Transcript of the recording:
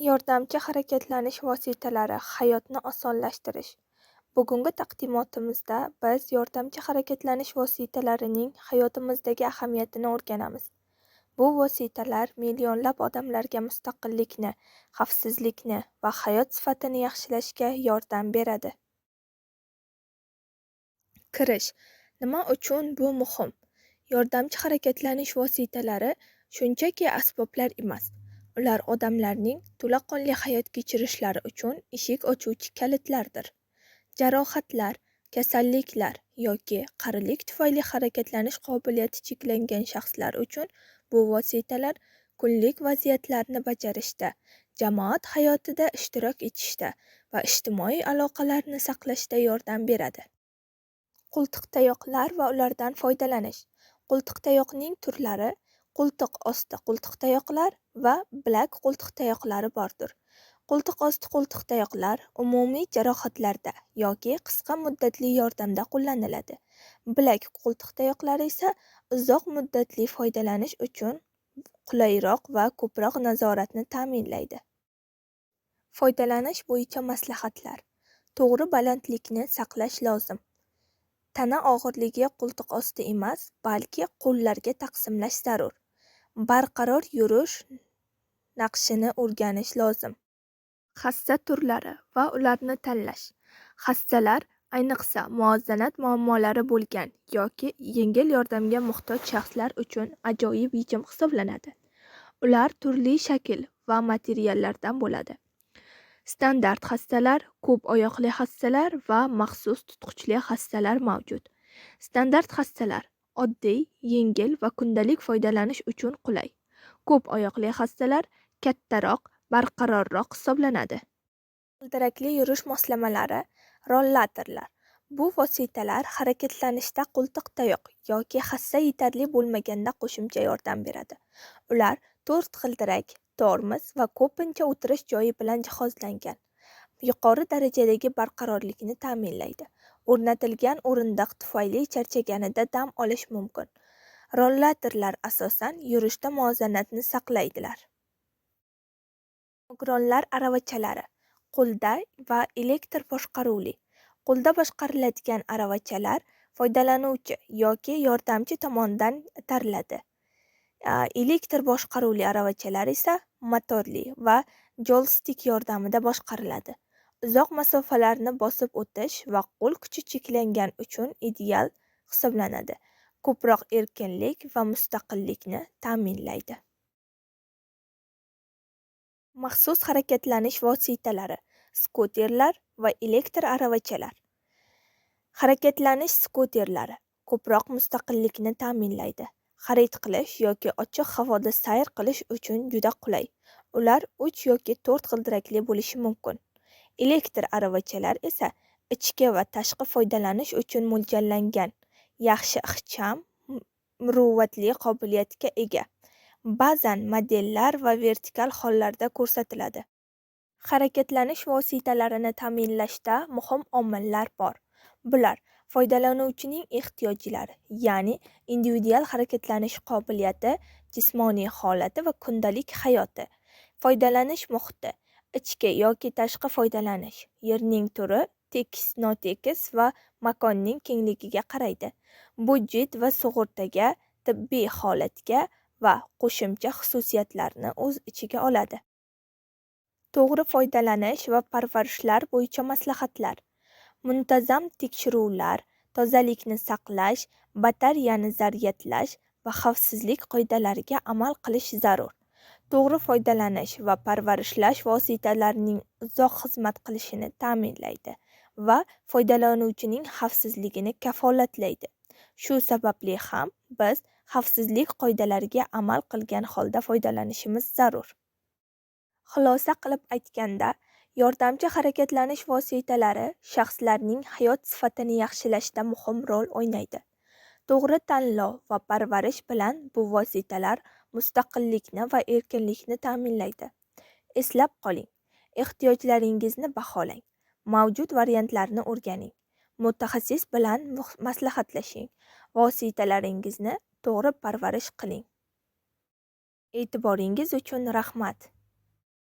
Yordamchi harakatlanish vositalari hayotni osonlashtirish. Bugungi taqdimotimizda biz yordamchi harakatlanish vositalarining hayotimizdagi ahamiyatini o'rganamiz. Bu vositalar millionlab odamlarga mustaqillikni, xavfsizlikni va hayot sifatini yaxshilashga yordam beradi. Kirish. Nima uchun bu muhim? Yordamchi harakatlanish vositalari shunchaki asboblar emas. Ular odamlarning to'laqonli hayot kechirishlari uchun eshik ochuvchi kalitlardir. Jarohatlar, kasalliklar yoki qarilik tufayli harakatlanish qobiliyati cheklangan shaxslar uchun bu vositalar kunlik vaziyatlarni bajarishda, jamoat hayotida ishtirok etishda va ijtimoiy aloqalarni saqlashda yordam beradi. Qo'ltiqtayoqlar va ulardan foydalanish. Qo'ltiqtayoqning turlari: qo'ltiq osti qo'ltiqtayoqlar va bilak qo'ltiqtayoqlari bordir. Qo'ltiq osti qo'ltiqtayoqlar umumiy jarohatlarda yoki qisqa muddatli yordamda qo'llaniladi. Bilak qo'ltiqtayoqlari esa uzoq muddatli foydalanish uchun qulayroq va ko'proq nazoratni ta'minlaydi. Foydalanish bo'yicha maslahatlar. To'g'ri balandlikni saqlash lozim. Tana og'irligi qo'ltiq osti emas, balki qo'llarga taqsimlash zarur. Barqaror yurish naqshini o'rganish lozim. Hassa turlari va ularni tanlash. Hassalar ayniqsa muvozanat muammolari bo'lgan yoki yengil yordamga muhtoj shaxslar uchun ajoyib yechim hisoblanadi. Ular turli shakl va materiallardan bo'ladi. Standart hassalar, ko'p oyoqli hassalar va maxsus tutqichli hassalar mavjud. Standart hassalar oddiy, yengil va kundalik foydalanish uchun qulay. Ko'p oyoqli hassalar kattaroq, barqarorroq hisoblanadi. G'ildirakli yurish moslamalari, rollatorlar. Bu vositalar harakatlanishda qo'ltiqtayoq yoki hassa yetarli bo'lmaganda qo'shimcha yordam beradi. Ular to'rt g'ildirak, tormoz va ko'pincha o'tirish joyi bilan jihozlangan. Yuqori darajadagi barqarorlikni ta'minlaydi. O'rnatilgan o'rindiq tufayli charchaganida dam olish mumkin. Rollatorlar asosan yurishda muvozanatni saqlaydilar. Nogironlar aravachalari qo'lda va elektr boshqaruvli. Qo'lda boshqariladigan aravachalar foydalanuvchi yoki yordamchi tomonidan itariladi. Elektr boshqaruvli aravachalar esa motorli va joystik yordamida boshqariladi. Uzoq masofalarni bosib o'tish va qo'l kuchi cheklangan uchun ideal hisoblanadi. Ko'proq erkinlik va mustaqillikni ta'minlaydi. Maxsus harakatlanish vositalari, skuterlar va elektr aravachalar. Harakatlanish skuterlari ko'proq mustaqillikni ta'minlaydi. Xarid qilish yoki ochiq havoda sayr qilish uchun juda qulay. Ular 3 yoki 4 g'ildirakli bo'lishi mumkin. Elektr aravachalar esa ichki va tashqi foydalanish uchun mo'ljallangan, yaxshi ixcham, muruvvatli qobiliyatga ega. Ba'zan modellar va vertikal hollarda ko'rsatiladi. Harakatlanish vositalarini ta'minlashda muhim omillar bor. Bular: foydalanuvchining ehtiyojlari, ya'ni individual harakatlanish qobiliyati, jismoniy holati va kundalik hayoti, foydalanish muhiti, ichki yoki tashqi foydalanish, yerning turi, tekis, notekis va makonning kengligiga qaraydi. Budjet va sug'urtaga, tibbiy holatga va qo'shimcha xususiyatlarni o'z ichiga oladi. To'g'ri foydalanish va parvarishlar bo'yicha maslahatlar. Muntazam tekshiruvlar, tozalikni saqlash, batareyani zaryadlash va xavfsizlik qoidalariga amal qilish zarur. To'g'ri foydalanish va parvarishlash vositalarining uzoq xizmat qilishini ta'minlaydi va foydalanuvchining xavfsizligini kafolatlaydi. Shu sababli ham biz xavfsizlik qoidalariga amal qilgan holda foydalanishimiz zarur. Xulosa qilib aytganda, yordamchi harakatlanish vositalari shaxslarning hayot sifatini yaxshilashda muhim rol o'ynaydi. To'g'ri tanlov va parvarish bilan bu vositalar mustaqillikni va erkinlikni ta'minlaydi. Eslab qoling, ehtiyojlaringizni baholang, mavjud variantlarni o'rganing, mutaxassis bilan maslahatlashing, vositalaringizni to'g'ri parvarish qiling. E'tiboringiz uchun rahmat.